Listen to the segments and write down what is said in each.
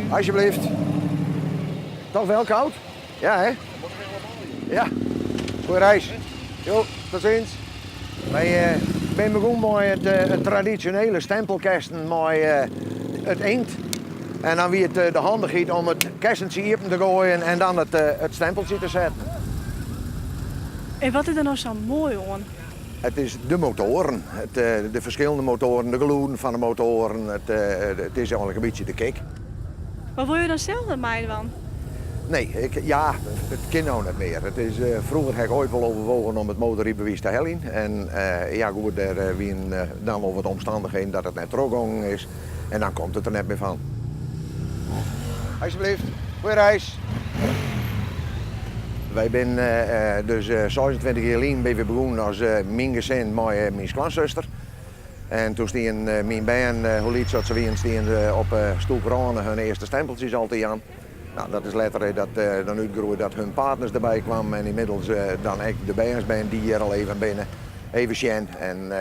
Alsjeblieft. Toch wel koud? Ja, hè? Ja. Goeie reis. Jo, tot ziens. Wy binne begûn mei it tradisjonele stempelkessen mei it inkt. En dan wie it de handichheid om it kessentsje iepen te goaien en dan it stempeltsje te setten. En wat is der no sa moai oan? It is de motoaren, de ferskillende motoaren, de gelûden fan de motoaren. It is eigenlik in bytsje de kick. Mar wolle jo dan sels net meidwaan? Nee, ik, ja, it kin no net mear. It is, froeger ha ik oait wol overwogen om it motorrydbewiis te heljen. En ja, goed, dêr wienen dan wol wat omstannichheden dat it net trochgongen is. En dan komt it der net mear fan. Alsjeblieft, goeie reis. Wy binne dus 26 jier lyn binne we begûn as myn gesin mei myn skoansuster. En doe stienen myn bern, hoe lyts dat se wienen, stienen op 'e stoeprâne hun earste stempeltsjes al te jaan. No, dat is letter dat dan útgroeid dat hun partners derby kwamen en ynmiddels dan ek de bernsbern dy't hjir al even binne, even sjen. En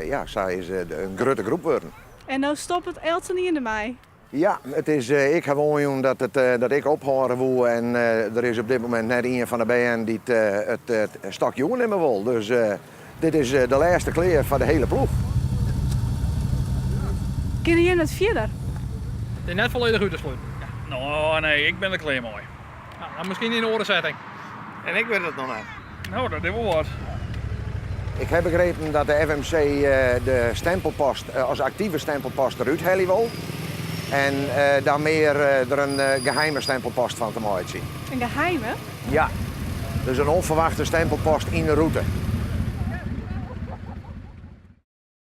ja, sa is it in grutte groep wurden. En no stoppet eltsenien dermei? Ja, it is, ik haw oanjûn dat, it, dat ik ophâlde woe en der is op dit momint net ien fan de bern dy't it stokje oernimme wol. Dus dit is de lêste klear foar de hiele ploech. Kinne jim net fierder? It is net folledich út te sluten. No, nee, ik bin der klear mei. No, miskien yn in oare setting. En ik wit it noch net. No, dat is wol wat. Ik ha begrepen dat de FMC de stempelpost as aktive stempelpost derút helje wol. En dan mear der in geheime stempelpost fan te meitsjen. In geheime? Ja, dus in ûnferwachte stempelpost yn de rûte.